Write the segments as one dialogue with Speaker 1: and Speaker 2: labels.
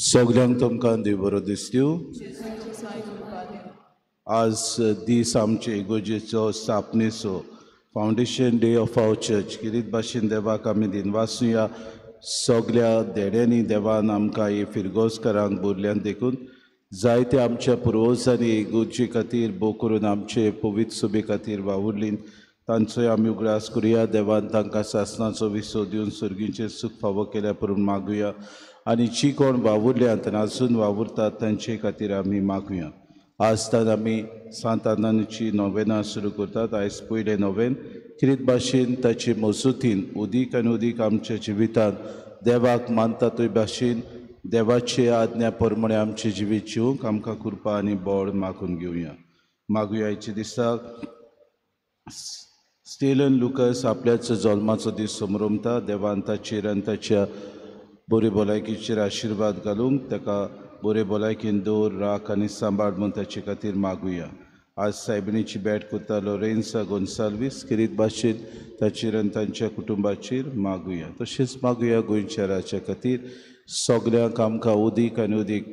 Speaker 1: सगल्यांक तुमकां देव बरो दिसल्यो। आज दीस आमचे इगोर्जेचो स्थापनेचो foundation day of our church. किरीत भाशेन देवाक आमी दिनवासुया। सगल्या देड्यांनी देवान आमकां हे फिरगोजकारांक बोरल्यान देखून जायते आमच्या पुर्वजांनी इगोर्जे खातीर भोव करून आमचे पवित्र सभे खातीर वावुरलीं तांचोय आमी उगडास करुया। देवान तांकां सासणाचो विसो दिवन सर्गीचें सूख फावो केल्या पुरून मागुया आनी जी कोण वावुरल्यांत आनी आजून वावुरतात तांचे खातीर आमी मागुया। आज तान आमी सांत आनांची नोवेनां सुरू करतात। आयज पयलें नोवेन किरीत भाशेन ताचे मजुतीन उदीक आनी उदीक आमच्या जिवितांत देवाक मानता थंय भाशेन देवाचे आज्ञा प्रमाणे आमचें जिवीत जिवंक आमकां कृपा आनी बळ मागून घेवया। मागुया आयच्या दिसाक स्टेलन लुकस आपल्याचो जल्माचो दीस समरमता। देवान ताचेर आनी ताच्या बरे भलायकेचेर आशिर्वाद घालूंक ताका बरे भलायकेन दवर राख आनी सांबाळ म्हूण ताचे खातीर मागुया। आज सायबिणीची भेट करता लोरेन्सा गोन्साल्वीस किरीत भाशेन ताचेर आनी तांच्या कुटुंबाचेर मागुया। तशेंच मागुया गोंयच्या राज्या खातीर सगल्यांक आमकां उदीक आनी उदीक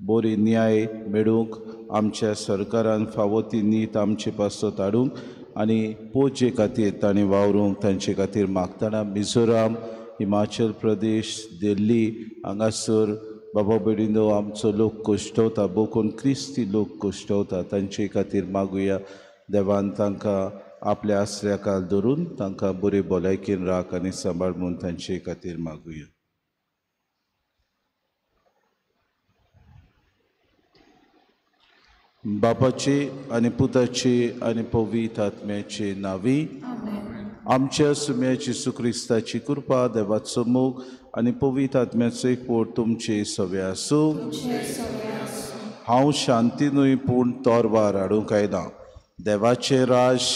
Speaker 1: बरी न्याय मेळूंक आमच्या सरकारान फावो ती नीत आमचे पासत हाडूंक आनी पोवचे खातीर तांणी वावरूंक तांचे खातीर मागतना मिझोराम, हिमाचल प्रदेश, दिल्ली हांगासर बाबा बेडिनो आमचो लोक कश्टवता, भोव करून क्रिस्ती लोक कश्टवता तांचे खातीर मागुया। देवान तांकां आपल्या आसऱ्या काल धरून तांकां बरी भलायकेन राख आनी सांबाळ म्हूण तांचे खातीर मागुया। बापाचे आनी पुताचे आनी पवित्र आत्म्याचे नांवी आमच्या सुम्याची जेजू क्रिस्ताची कृपा, देवाचो मोग आनी पवित्र आत्म्याचो एकवट तुमचे सवे आसूं। हांव शांती न्हय पूण तोरवार हाडूंक आयला। देवाचें राज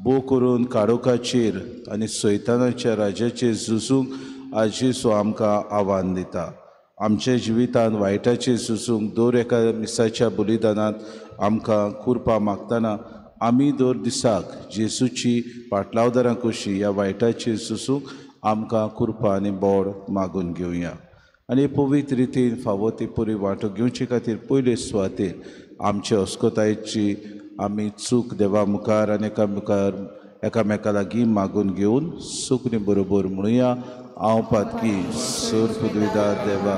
Speaker 1: भोव करून काळोखाचेर आनी सैतानाच्या राज्याचेर झुजूंक आज जेजू आमकां आव्हान दिता। आमच्या जिवितांत वायटाचेर झुजूंक दर एका मिसाच्या बलिदानांत आमकां कृपा मागतना आमी दर दिसाक जेजूची पाटलावदारां कशी ह्या वायटाचेर झुजूंक आमकां कृपा आनी बळ मागून घेवया आनी पवित्र रितीन फावो ती पुरी वांटो घेवचे खातीर पयले सुवातेर आमचे अस्कतायेची आमी चूक देवा मुखार आनी एकामेका लागीं मागून घेवन सुकणी बरोबर म्हणुया। हांव पातकी सोर पदवीदार देवा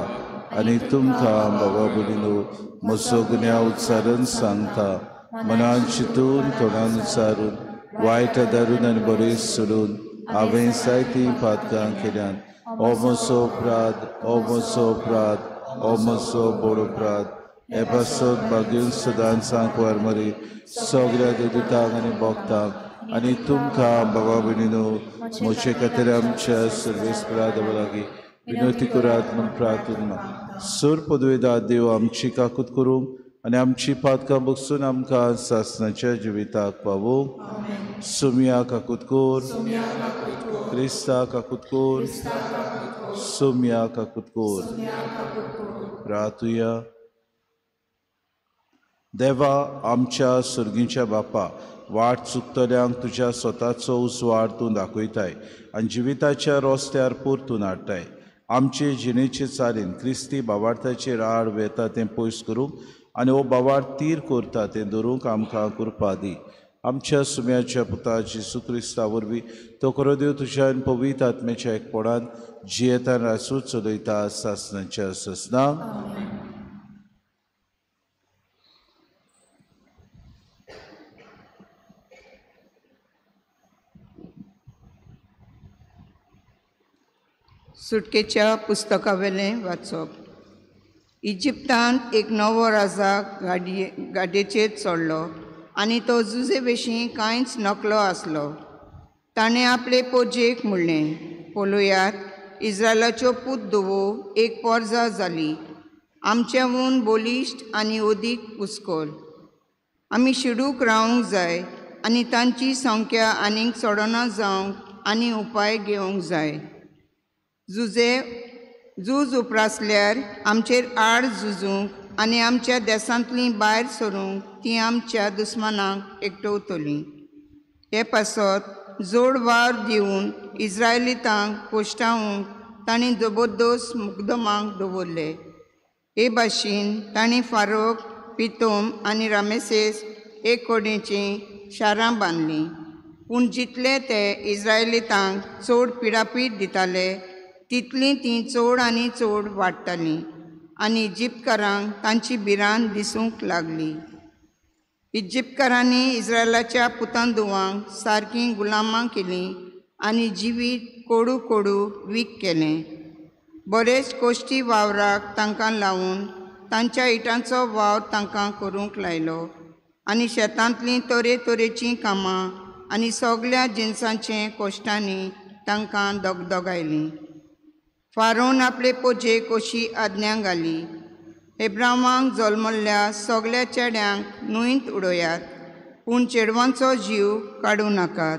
Speaker 1: आनी तुमकां बाबा भयणीनो म्हजो गुन्यांव उच्चारून सांगता। मनान चिंतून तोंडान उच्चारून वायट धरून आनी बरें सोडून हांवें जायतीं पातकां केल्यात। हो म्हजो अपराध, हो म्हजो अपराध, हो म्हजो व्हड अपराध। हे पासत भाग्यून सदांच सांकवार मरी सगळ्या दुदितांक आनी भक्तांक आनी तुमकां बाबा भयणीनो म्हजे खातीर आमच्या सर्वेस्परा देवा लागीं विनवती करात म्हूण प्रार्थना। सोर पदवेदार देव आमची काकूत करूंक आनी आमची पातकां बगसून आमकां सासणाच्या जिविताक पावोवंक। सुमिया काकूत कोर, क्रिस्ता काकूत कोर, सुमिया काकूत कोर। प्रार्थुया। देवा आमच्या सर्गीच्या बापा, वाट चुकतल्यांक तुज्या स्वताचो उजवाड तूं दाखयताय आनी जिविताच्या रस्त्यार परतून हाडटाय। आमचे जिणेचे चालीन क्रिस्ती बावार्थाचेर आड वेता तें पयस करूंक आनी हो बावार्थ तीर करता तें धरूंक आमकां कृपा दी। आमच्या सुम्याच्या पुता जेजू क्रिस्ता वरवीं तो खरो देव तुज्या आनी पवित्र आत्म्याच्या एकपणान जियेतान रासू चलयता सासणाच्या ससना।
Speaker 2: सुटकेच्या पुस्तकावेलें वाचप. इजिप्तांत एक नवो राजा गाडयेचेर चडलो आनी तो जुजे विशीं कांयच नकलो आसलो. ताणें आपले पोजेक म्हणलें, पळयात, इज्रायलाच्यो पूत धुवो एक पोरजा जाली, आमच्याहून बलिश्ट आनी अदीक पुस्कोल. आमी शिडूक रावंक जाय आनी तांची संख्या आनीक चडना जावंक आनी उपाय घेवंक जाय. झूज उप्रासल्यार आमचेर आड झुजूंक आनी आमच्या देसांतलीं भायर सरूंक ती आमच्या दुस्मानांक एकटवतलीं. हे पासत जोड वावर दिवन इज्रायलितांक कोश्टावंक तांणी जबरदस्त मुकदमांक दवरले. हे भाशेन तांणी फारोक, पितोम आनी रामेसेस एक कोडेचीं शारां बांदलीं. पूण जितले ते इज्रायलितांक चड पिडापीड दिताले तितलीं तीं चड आनी चड वाडटालीं आनी इजिप्तकारांक तांची भिरांत दिसूंक लागली. इजिप्तकारांनी इज्रायलाच्या पुतान धुवांक सारकीं गुलामां केलीं आनी जिवीत कोडू कोडू वीक केलें. बरेच कोश्टी वावराक तांकां लावन तांच्या इटांचो वावर तांकां करूंक लायलो आनी शेतांतलीं तरेतरेचीं कामां आनी सगल्या जिनसांचे कोश्टांनी तांकां दगदगायलीं. फारोन आपले पोजेक अशी आज्ञा घाली, हेब्रावांक जल्मल्ल्या सगल्या चेड्यांक न्हंयत उडयात, पूण चेडवांचो जीव काडूं नाकात.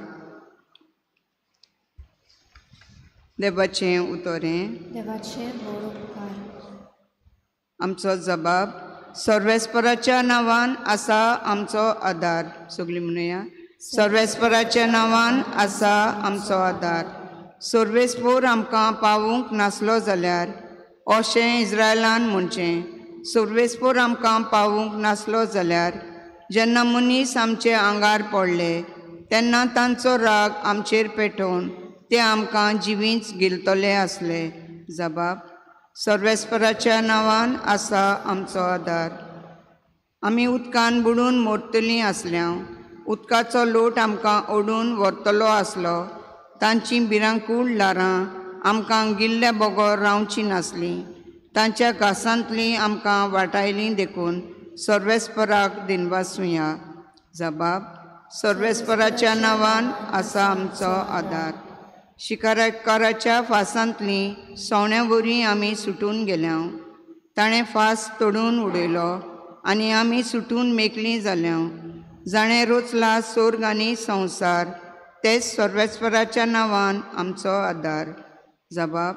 Speaker 2: देवाचें उतरें.
Speaker 3: देवाचें व्हड उपकार.
Speaker 2: आमचो जबाब सर्वेस्पराच्या नांवान आसा आमचो आदार. सगळीं म्हणुया, सर्वेस्पराच्या नांवान आसा आमचो आदार. सर्वेस्पोर आमकां पावूंक नासलो जाल्यार अशें इज्रायलान म्हणचें, सर्वेस्पोर आमकां पावूंक नासलो जाल्यार जेन्ना मनीस आमचे आंगार पडले तेन्ना तांचो राग आमचेर पेटोवन ते आमकां जिवींच गिलतले आसले. जबाब सर्वेस्पराच्या नांवान आसा आमचो आदार. आमी उदकान बुडून मोरतलीं आसल्या, उदकाचो लोट आमकां ओडून व्हरतलो आसलो. तांचीं भिरांकूळ ल्हारां आमकां गिल्ल्या बगर रावचीं नासलीं. तांच्या घासांतलीं आमकां वाटायलीं देखून सर्वेस्पराक दिनवासुया. जबाब सर्वेस्पराच्या नांवान आसा आमचो आदार. शिकाराकाराच्या फासांतलीं सवण्या वरवीं आमी सुटून गेल्या. ताणें फास तोडून उडयलो आनी आमी सुटून मेकळीं जाल्या. जाणें रोचला सोर्ग आनी संवसार तेच सर्वेस्पराच्या नांवान आमचो आदार. जबाब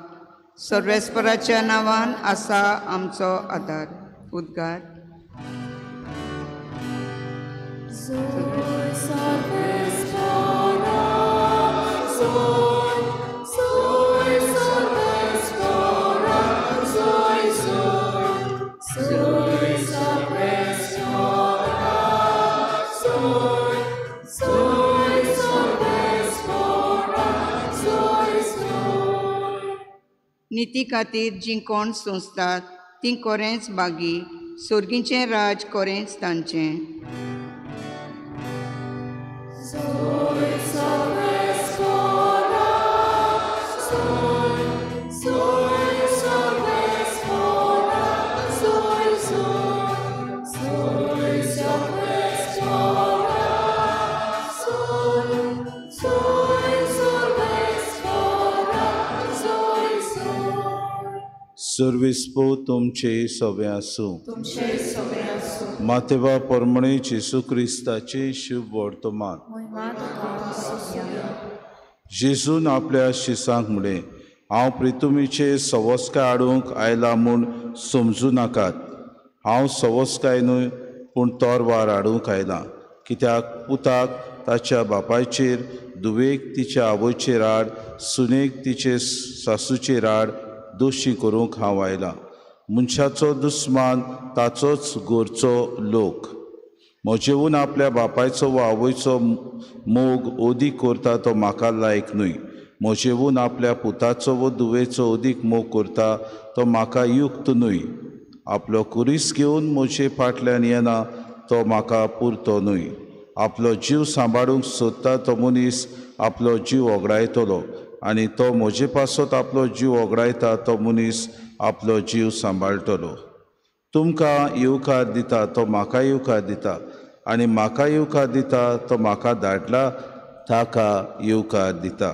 Speaker 2: सर्वेस्पराच्या नांवान आसा आमचो आदार. उद्गार. निती खातीर जीं कोण सोंसतात तीं कोरेंच बागी, सोर्गीचें राज कोरेंच तांचें.
Speaker 1: सर्वेस्पो तुमचे सवे आसूं. मातेवा परमणे जेसू क्रिस्ताचे शुभ वर्तमान. जेजून आपल्या शिसांक म्हणलें, हांव प्रितुमीचे सवस्काय हाडूंक आयला म्हूण समजूं नाकात. हांव सवस्काय न्हय पूण तोरवार हाडूंक आयला. कित्याक पुताक ताच्या बापायचेर, धुवेक तिच्या आवयचेर आड, सुनेक तिचे सासूचेर आड दोशी करूंक हांव आयलां. मनशाचो दुस्मान ताचोच गोरचो लोक. म्हजेवून आपल्या बापायचो वा आवयचो मोग ओदीक करता तो म्हाका लायक न्हय. म्हजेवून आपल्या पुताचो वा धुवेचो अदीक मोग करता तो म्हाका युक्त न्हय. आपलो कुरीस घेवन म्हजे फाटल्यान येना तो म्हाका पुरतो न्हय. आपलो जीव सांबाळूंक सोदता तो मनीस आपलो जीव ओगडायतलो, आनी तो म्हजे पासत आपलो जीव ओगडायता तो मनीस आपलो जीव सांबाळटलो। तुमकां येवकार दिता तो म्हाका येवकार दिता आनी म्हाका येवकार दिता तो म्हाका धाडला ताका येवकार दिता।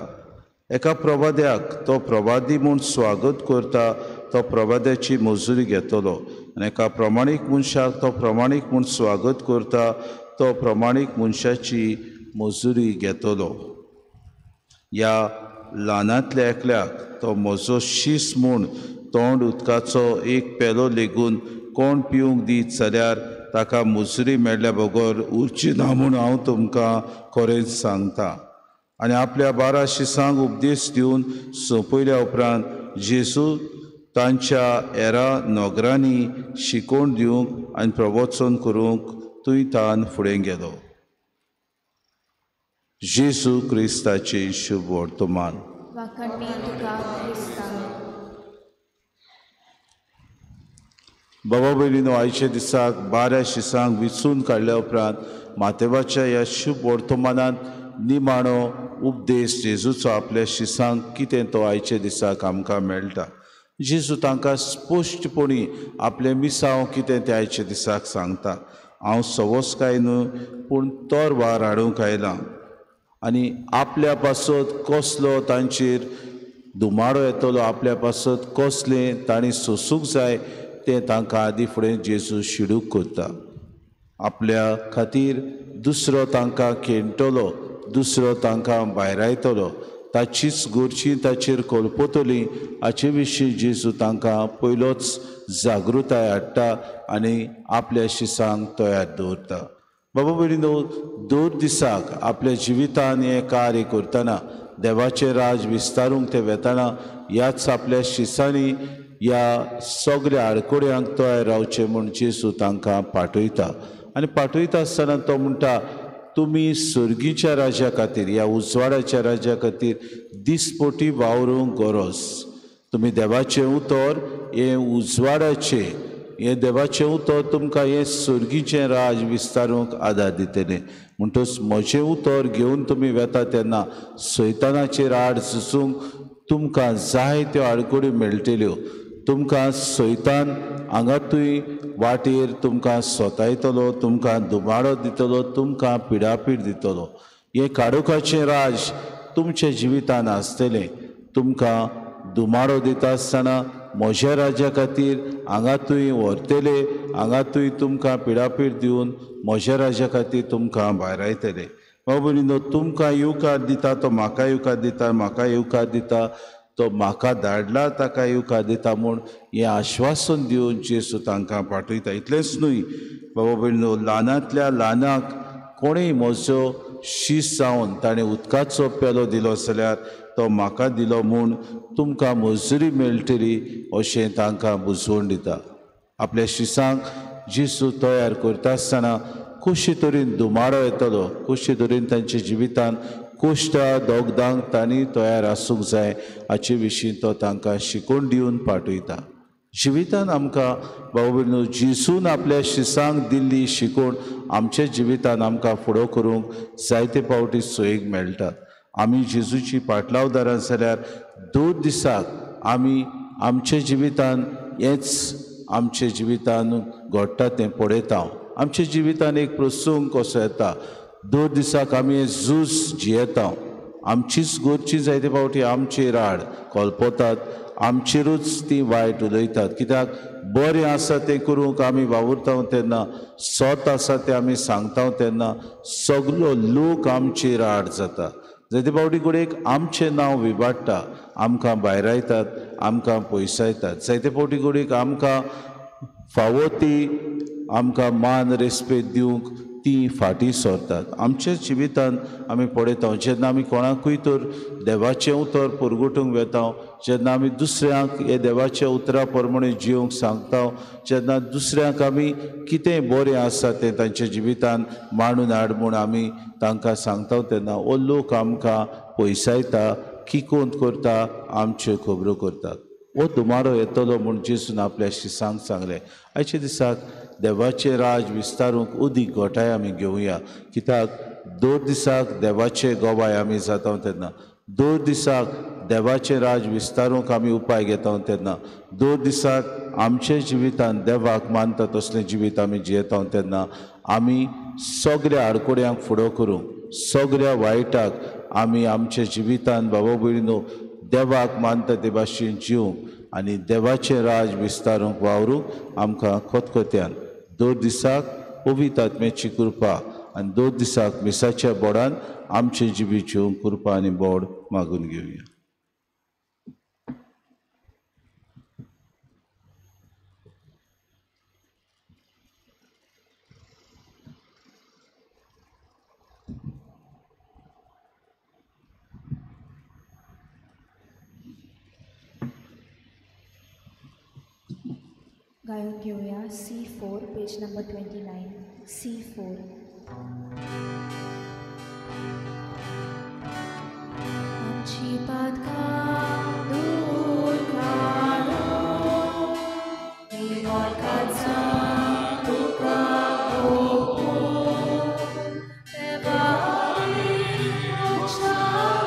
Speaker 1: एका प्रवाद्याक तो प्रवादी म्हूण स्वागत करता तो प्रवाद्याची मजुरी घेतलो आनी एका प्रमाणीक मनशाक तो प्रमाणीक म्हूण स्वागत करता तो प्रमाणीक मनशाची मजुरी घेतलो। ह्या ल्हानांतल्या एकल्याक तो म्हजो शीस म्हूण तोंड उदकाचो एक पेलो लेगून कोण पिवंक दीत जाल्यार ताका मजुरी मेळ्ळ्या बगर उरची ना म्हूण हांव तुमकां खरेंच सांगता। आनी आपल्या 12 शिसांक उपदेश दिवन सोंपयल्या उपरांत जेजू तांच्या हेरा नगरांनी शिकोवन दिवंक आनी प्रवचन करूंक तुयतान फुडें गेलो। जेजू क्रिस्ताचें शुभ वर्तमान। बाबा भयणीनो, आयच्या दिसाक 12 शिसांक विचून काडल्या उपरांत मातेवाच्या ह्या शुभ वर्तमानांत निमाणो उपदेश जेजूचो आपल्या शिसांक कितें तो आयच्या दिसाक आमकां मेळटा। जेजू तांकां स्पश्टपणी आपलें मिसांव कितें तें आयच्या दिसाक सांगता। हांव सवसकाय न्हय पूण तरवार हाडूंक आयलां आनी आपल्या पासत कसलो तांचेर धुमाडो येतलो, आपल्या पासत कसलें तांणी सोसूंक जाय तें तांकां आदी फुडें जेजू शिडूक करता। आपल्या खातीर दुसरो तांकां खेणटलो, दुसरो तांकां भायरायतलो, ताचीच गोरची ताचेर कोलपतली हाचे विशीं जेजू तांकां पयलोच जागृताय हाडटा आनी आपल्या शिसांक तयार दवरता। बाबा भयणीनो, दर दिसाक आपल्या जिवितान हें कार्य करतना देवाचें राज विस्तारूंक ते वेतना ह्याच आपल्या शिसांनी ह्या सगळ्या आडकोड्यांक तयार रावचें म्हूण जेजू तांकां पाठयता। आनी पाठयता आसतना तो म्हणटा, तुमी सर्गीच्या राज्या खातीर, ह्या उजवाडाच्या राज्या खातीर दिसपटी वावरूंक गरज। तुमी देवाचें उतर हें उजवाडाचें, हें देवाचें उतर तुमकां हें सर्गीचें राज विस्तारूंक आदार दितलें। म्हणटच म्हजें उतर घेवन तुमी वेता तेन्ना सैतानाचेर आड झुजूंक तुमकां जाय त्यो आडखळी मेळटल्यो। तुमकां सैतान हांगातूय वाटेर तुमकां सोतायतलो, तुमकां दुबाडो दितलो, तुमकां पिडापीड दितलो। हें काडोकाचें राज तुमच्या जिवितान आसतलें। तुमकां दुमाडो दिता आसतना म्हज्या राज्या खातीर हांगातूय व्हरतले, हांगातूय तुमकां पिडापीड दिवन म्हज्या राज्या खातीर तुमकां भायरायतले। बाबा भयणीनो, तुमकां येवकार दिता तो म्हाका येवकार दिता, म्हाका येवकार दिता तो म्हाका धाडला ताका येवकार दिता म्हूण हें आश्वासन दिवन जेजू तांकां पाठयता। इतलेंच न्हय बाबा भयणीनो, ल्हानांतल्या ल्हानाक कोणूय म्हजो शीस जावन ताणें उदकाचो पेलो दिलो जाल्यार तो म्हाका दिलो म्हूण तुमकां मजुरी मेळटली अशें तांकां बुजवण दिता। आपल्या शिसांक जेजू तयार करता आसतना कशे तरेन धुमाडो येतलो, कशे तरेन तांच्या जिवितान कोश्टा दोगदांक तांणी तयार आसूंक जाय हाचे विशीं तो तांकां शिकोवन दिवन पाठयता। जिवितान आमकां बाबा भयणीनो जेजून आपल्या शिसांक दिल्ली शिकोवण आमच्या जिवितान आमकां फुडो करूंक जायते फावटी सोयीक मेळटा। आमी जेजूची पाटलावदारां जाल्यार दर दिसाक आमी आमच्या जिवितान हेंच आमच्या जिवितान घडटा तें पळयता। आमच्या जिवितान एक प्रसंग कसो येता, दर दिसाक आमी हें झूज जियेता। आमचीच गोरची जायते फावटी आमचेर आड कोलपतात, आमचेरूच ती वायट उलयतात। कित्याक बरें आसा तें करूंक आमी वावुरता तेन्ना, सत आसा तें आमी सांगता तेन्ना सगलो लोक आमचेर आड जाता। जायते फावटी घडयेक आमचें नांव विबाडटा, आमकां भायरायतात, आमकां पयसायतात। जायते फावटी घडयेक आमकां फावो ती आमकां मान रेस्पेद दिवंक ती फाटीं सरतात। आमच्या जिवितान आमी पळयता, जेन्ना आमी कोणाकूय तर देवाचें उतर परगटूंक वेता, जेन्ना आमी दुसऱ्यांक हे देवाच्या उतरा प्रमाणे जिवंक सांगता, जेन्ना दुसऱ्यांक आमी कितें बरें आसा तें तांच्या जिवितान मांडून हाड म्हूण आमी तांकां सांगता तेन्ना हो लोक आमकां पयसायता, किकोंत करता, आमच्यो खबरो करतात। हो धुमाडो येतलो म्हूण जेजून आपल्या शिसांक सांगलें। आयच्या दिसाक देवाचें राज विस्तारूंक अदीक घटाय आमी घेवया, कित्याक दर दिसाक देवाचे गवाय आमी जाता तेन्ना, दर दिसाक देवाचें राज विस्तारूंक आमी उपाय घेता तेन्ना दर दिसाक आमच्या जिवितांत देवाक मानता तसलें जिवीत आमी जियेता तेन्ना आमी सगळ्या आडकोड्यांक फुडो करूंक सगळ्या वायटाक आमी आमच्या जिवितांत बाबा भयणीनो देवाक मानता ते भाशेन जिवंक आनी देवाचें राज विस्तारूंक वावरूंक आमकां खतखत्यान दर दिसाक पवित्र आत्म्याची कृपा आनी दर दिसाक मिसाच्या बोडान आमचें जिवीत जिवंक कृपा आनी बोड मागून घेवया.
Speaker 3: गायन घेऊया C4 page number 29 C4. आमची पातकां दूर काडून निवळकाचा तुका ओंपून देवा आमच्या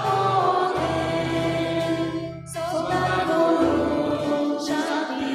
Speaker 3: मोगेन सदां करून शांती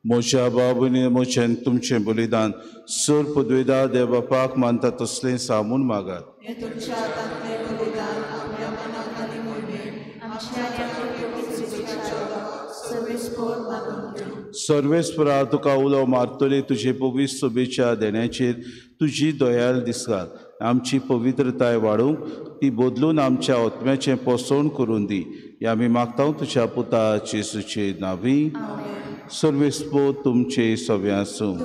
Speaker 1: म्हज्या बाबुनी म्हजें तुमचें बलिदान सर पदवेदा देव बापाक मानता तसलें सामून मागात. सर्वेस्परा तुका उलो मारतले तुजे पवित्र सोबेच्या देण्याचेर तुजी दयाल दिसतात आमची पवित्रताय वाडूंक ती बदलून आमच्या आत्म्याचें पोसवण करून दी. हे आमी मागता तुज्या पुता जेजूचे नांवी. सर्वेस्पो तुमचे सवे आसूं.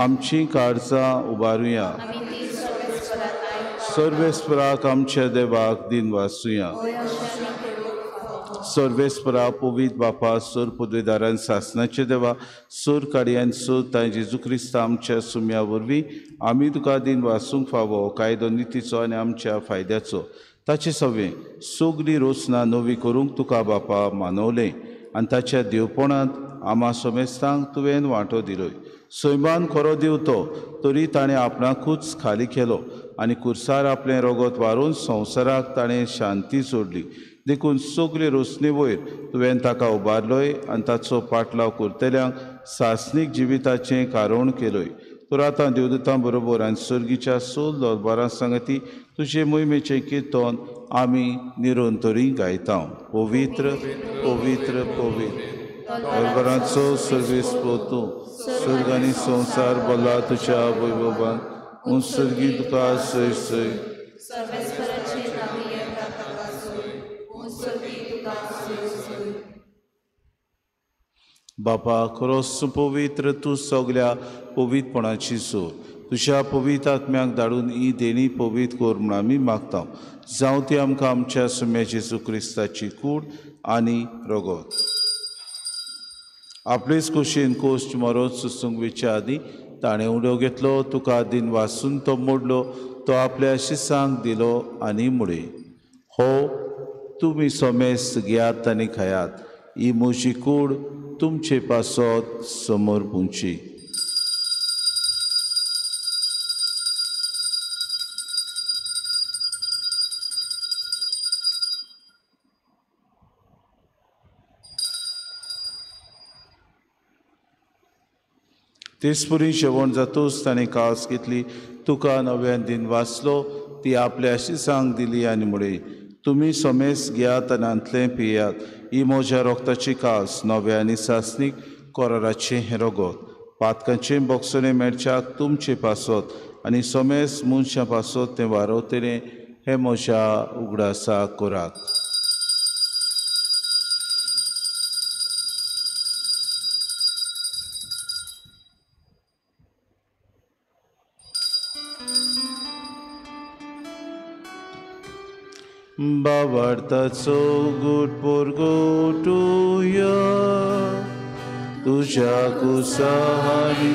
Speaker 1: आमची काळजां उबारुया. सर्वेस्पराक आमच्या देवाक दिन वासुया. सर्वेस्परा पवित्र बापा सर पदवेदारान सासनाचे देवा सर काडयान सर तांय जेजू क्रिस्त आमच्या सुम्या वरवीं आमी तुका दिन वासूंक फावो कायदो नितीचो आनी आमच्या फायद्याचो ताचे सवे सगळी रोसना नवी करूंक तुका बापा मानवलें आनी ताच्या देवपणांत आमा समेस्तांक तुवें वांटो दिलोय. सैमान खरो देव तो तरी ताणें आपणाकूच खाली केलो आनी कुर्सार आपलें रगत वारून संवसाराक ताणें शांती सोडली. देखून सगळे रोसणे वयर तुवें ताका उबारलोय आनी ताचो पाटलाव करतल्यांक सासणीक जिविताचें कारण केलोय. तर आतां देवदूतां बरोबर आनी सर्गीच्या सोल दरबारां सांगती तुजे मोहिमेचें किर्तन आमी निरंतरी गायता. पवित्र पवित्र पवित्र दरबारांचो सर्वेस्पर तूं सर्ग आनी संवसार भरला तुज्या वैभवान. उत्सर्गी तुका सय सय बापा खरोच पवित्र तूं सगळ्या पवित्रपणाची सोर तुज्या पवित्र आत्म्याक धाडून ही देणी पवित्र कर म्हूण आमी मागता. जावं ती आमकां आमच्या सुम्या जेजू क्रिस्ताची कूड आनी रगत. आपलेच कुशीन कोश्ट मरोन सुसूंक वेच्या आदीं ताणें उडो घेतलो तुका दिन वासून तो मोडलो तो आपल्या शिसांक दिलो आनी मुळे हो तुमी सोमेस्त घेयात आनी खायात ही म्हजी कूड तुमचे पासत समोर पुंची. तेचपरी जेवण जातूच ताणें कास घेतली तुका नव्यान दिन वाचलो ती आपल्या शिसांक दिली आनी मुळे तुमी समेस घेयात आनी हांतलें पियात. ही म्हज्या रोगताची कास नव्या आनी सासणीक कोराराचें हें रगत पातकांचें बोगसणें मेळच्याक तुमचे पासत आनी समेस मनशां पासत तें वारवतलें हें म्हज्या उगडासा करात. बाबार्थाचो गुट पोरगोटुया तुज्या कुसाहारी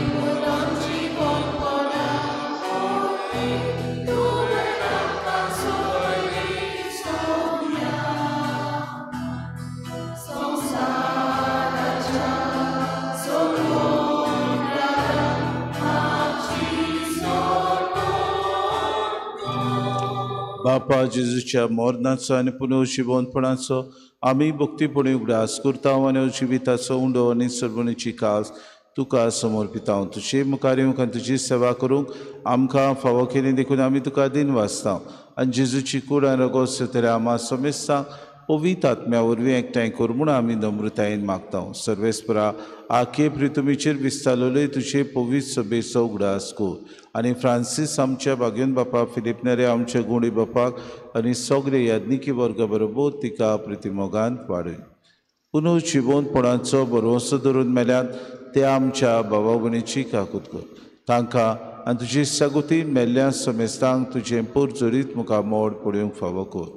Speaker 1: बापा जेजूच्या मरणाचो आनी पुनर्जिवनपणाचो आमी भक्तीपणी उगडास करता आनी जिविताचो उंडो आनी सर्वणीची कास तुका समर्पिता. तुजे मुखार येवंक आनी तुजी सेवा करूंक आमकां फावो केली देखून आमी तुका दिन वाचता आनी जेजूची कूड आनी रगत सतरे आमा समेस्तांक पवित्र आत्म्या वरवीं एकठांय कर म्हूण आमी नम्रतायेन मागता. सर्वेस्परा आखे प्रितुमीचेर विस्तारलेले तुजे पवित्र सभेचो उगडास कर आनी फ्रांसीस आमच्या भाग्यन बापा फिलीप नेरे आमच्या गुणी बापाक आनी सगळे याज्ञिकी वर्गा बरोबर तिका प्रितिमोगान वाडय. पुनर्जिवनपणाचो भरवंसो धरून मेल्यात ते आमच्या बाबा भयणीची काकूत कर. तांकां आनी तुजी सागोती मेल्ल्या समेस्तांक तुजें पोरजोरीत मुखार मोड पळोवंक फावो कर.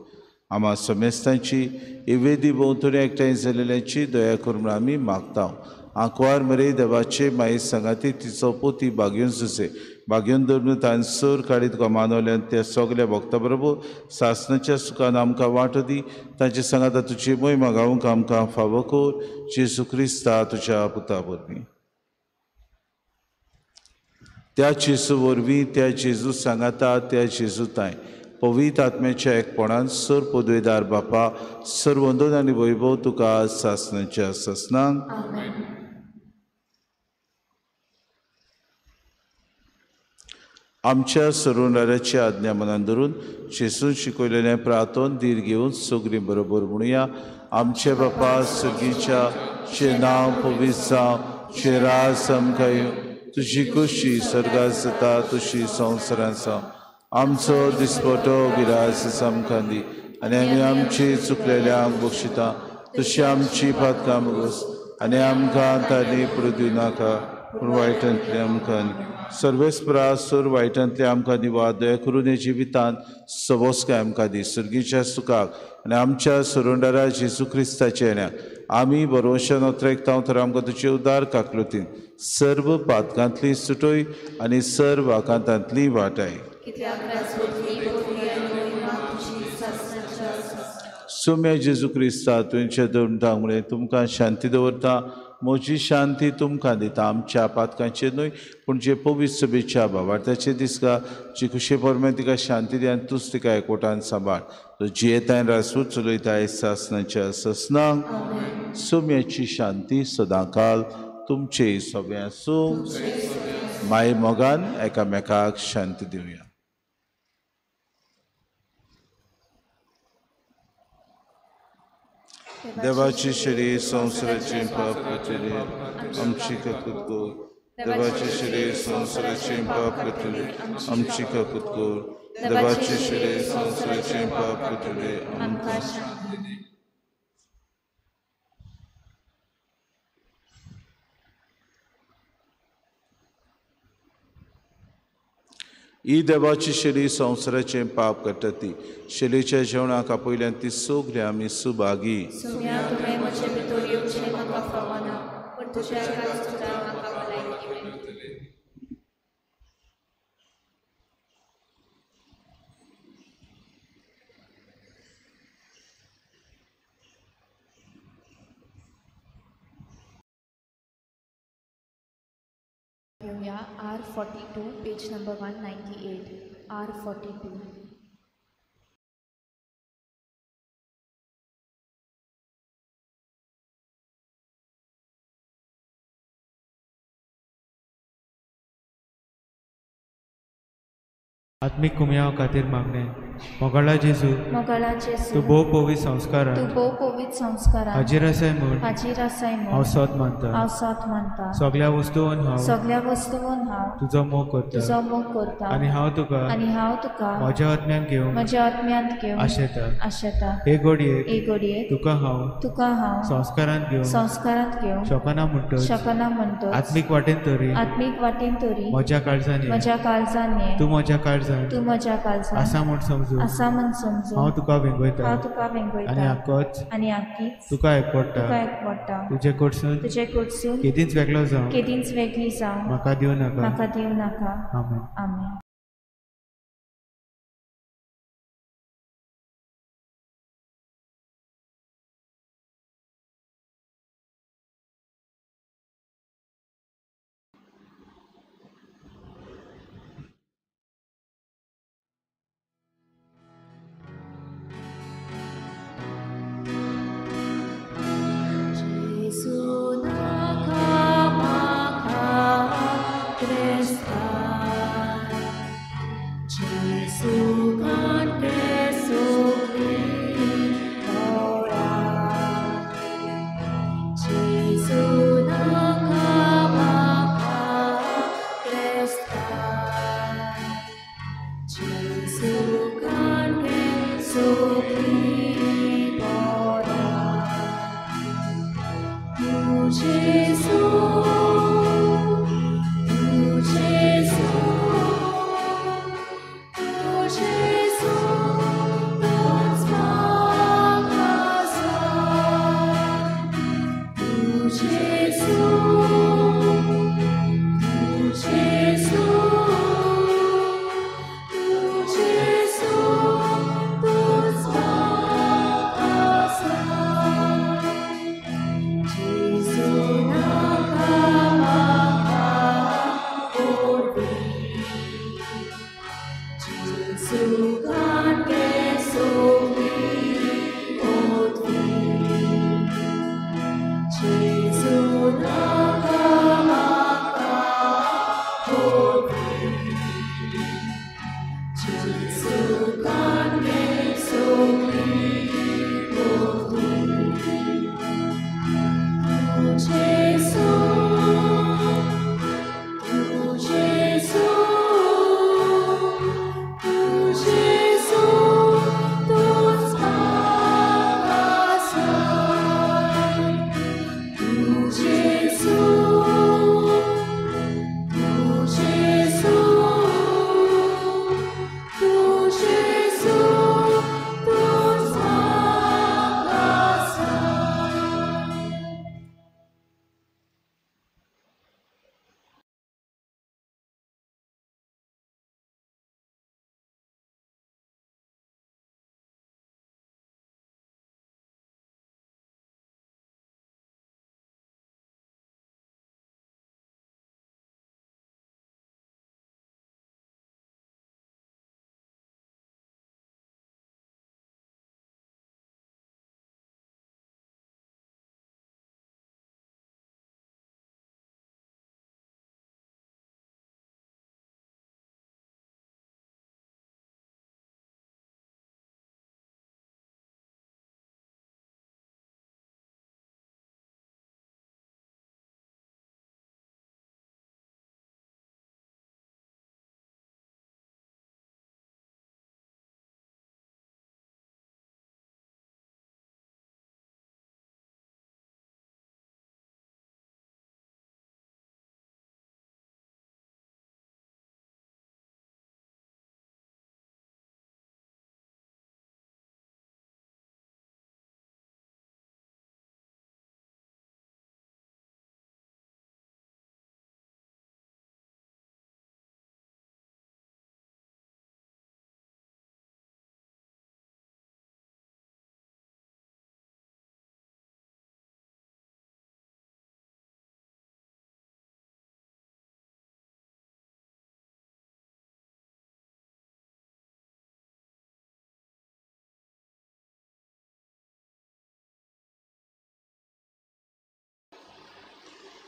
Speaker 1: आमा समेस्तांची इवेदी भोंवतणी एकठांय जाल्ल्याची दया कर म्हूण आमी मागता. आंकवार मरे देवाचे माये सांगाती तिचो पोती बागेवन सुसे बागेवन धरून तांणी सर काडीत तुका मानवल्यान त्या सगल्या भक्ता बरोबर सासणाच्या सुखान आमकां वांटो दी. तांचे सांगाता तुजी मोहिमा गावंक आमकां फावो कर. जेजू क्रिस्ता तुज्या पुता वरवीं. त्या जेजू वरवीं त्या जेजू सांगाता त्या जेजू तांय पवित्र आत्म्याच्या एकपणान सर पदवेदार बापा सर वंदन आनी वैभव तुका सासणाच्या सासणांक. आमच्या सरुणाराची आज्ञा मनान धरून जेजून शिकयलेलें प्रार्थन धीर घेवन सगळीं बरोबर म्हणुया. आमचे बापा सर्गीच्या तुजें नांव पवित्र जावं, तुजें राज आमकां येवं, तुजी खोशी सर्गात जाता तशी संवसारांत जावं. आमचो दिसपटो गिरास आमकां दी आनी आमी आमची चुकलेल्यांक बक्षिता तशी आमची पातकां बगस आनी आमकां तांणी पडूं दिवनाका पूण वायटांतले आमकां सर्वेस्परा सर वायटांतले आमकां दिवा. दया करून हे जिवितांत सबोसकाय आमकां दी. सर्गीच्या सुखाक आनी आमच्या सरुंडारा जेजू क्रिस्ताच्या येण्याक आमी बरोवशान ओतरेकता तर आमकां तुजे उदार काकलुतीन सर्व पातकांतली सुटोय आनी सर्व आकांतांतली वाटाय. सुम्या जेजू क्रिस्ता तुमच्या दोन मुळे तुमकां शांती दवरता, म्हजी शांती तुमकां दिता. आमच्या पातकांचेर न्हय पूण जे पवित्र सभेच्या भावार्थाचेर दिसता जी खुशे परमे तिका शांती दी आनी तूंच तिका एकवटान सांबाळ. तो जियेताय रासूच चलयताय सासणाच्या ससनांक. सुम्याची शांती सदांकाल तुमचे सगळे आसूं. माय मोगान एकामेकाक शांती दिवया. देवाची शरीर संवसाराचें पाप करतले आमची काकूत कर. देवाची शरीर संवसाराचें पाप करतले आमची काकूत कर. देवाची शरीर संवसाराचें पाप करतले आमकां शांती दी. ही देवाची शरी संवसाराचें पाप करता ती शरीच्या जेवणाक आपयल्यान ती सगळी आमी Subhagi.
Speaker 3: R42, page number 198, R42.
Speaker 4: आत्मिक कुमयाव खातीर मागणें. मोगाळा जेजू,
Speaker 3: मोगाळा जेजू,
Speaker 4: तूं भोव पवित्र संस्कारान,
Speaker 3: तूं भोव पवित्र संस्कारान
Speaker 4: हाजीर आसाय म्हूण,
Speaker 3: हाजीर आसाय म्हूण
Speaker 4: हांव सोद मानता,
Speaker 3: हांव सोद मानता.
Speaker 4: सगळ्या वस्तून हांव,
Speaker 3: सगळ्या वस्तून हांव
Speaker 4: तुजो मोग करता,
Speaker 3: तुजो मोग करता.
Speaker 4: आनी हांव तुका,
Speaker 3: आनी हांव तुका
Speaker 4: म्हज्या आत्म्यान घेवन,
Speaker 3: म्हज्या आत्म्यांत घेवन
Speaker 4: आशेता,
Speaker 3: आशेता.
Speaker 4: हे घडयेक,
Speaker 3: हे घडयेक
Speaker 4: तुका हांव,
Speaker 3: तुका हांव
Speaker 4: संस्कारांत घेवन,
Speaker 3: संस्कारांत घेवन
Speaker 4: शकना म्हणटच,
Speaker 3: शकना म्हणटच
Speaker 4: आत्मीक वाटेन तरी,
Speaker 3: आत्मीक वाटेन तरी
Speaker 4: म्हज्या काळजान,
Speaker 3: म्हज्या काळजान ये,
Speaker 4: तूं म्हज्या काळजान,
Speaker 3: तूं म्हज्या काळजान
Speaker 4: आसा म्हूण समजून,
Speaker 3: आसा म्हूण समजून
Speaker 4: हांव तुका वेंगयता,
Speaker 3: हांव तुका वेंगयता.
Speaker 4: आनी आकोच,
Speaker 3: आनी आकीच
Speaker 4: तुका एकवडटा,
Speaker 3: तुका एकवडटा.
Speaker 4: तुजे कडसून,
Speaker 3: तुजे कडसून
Speaker 4: केदींच वेगळो जावं,
Speaker 3: केदींच वेगळी जावं
Speaker 4: म्हाका दिवं नाका,
Speaker 3: म्हाका दिवं नाका.
Speaker 4: आमेन.
Speaker 3: आमेन.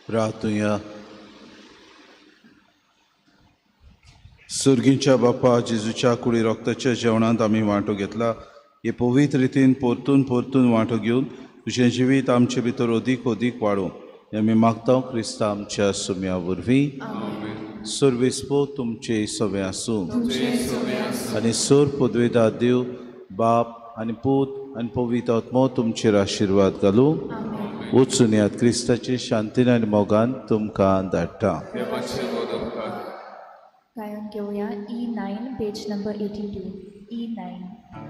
Speaker 1: प्रार्थुया. सुर्गींच्या बापा जेजूच्या कुडी रोगताच्या जेवणांत आमी वांटो घेतला. हे पवित्र रितीन परतून परतून वांटो घेवन तुजें जिवीत आमचे भितर अदीक अदीक वाडूं हें आमी मागता क्रिस्ता आमच्या सुम्या वरवीं. सर्वेस्पो तुमचे सवे आसूं आनी सोर पदवेदा देव बाप आनी पूत आनी पवित्र आत्मो तुमचेर आशिर्वाद घालूं. वचून यात क्रिस्ताचे शांतीन आनी मोगान तुमकां धाडटा.
Speaker 3: गायन घेवया E9 page number 82 E9.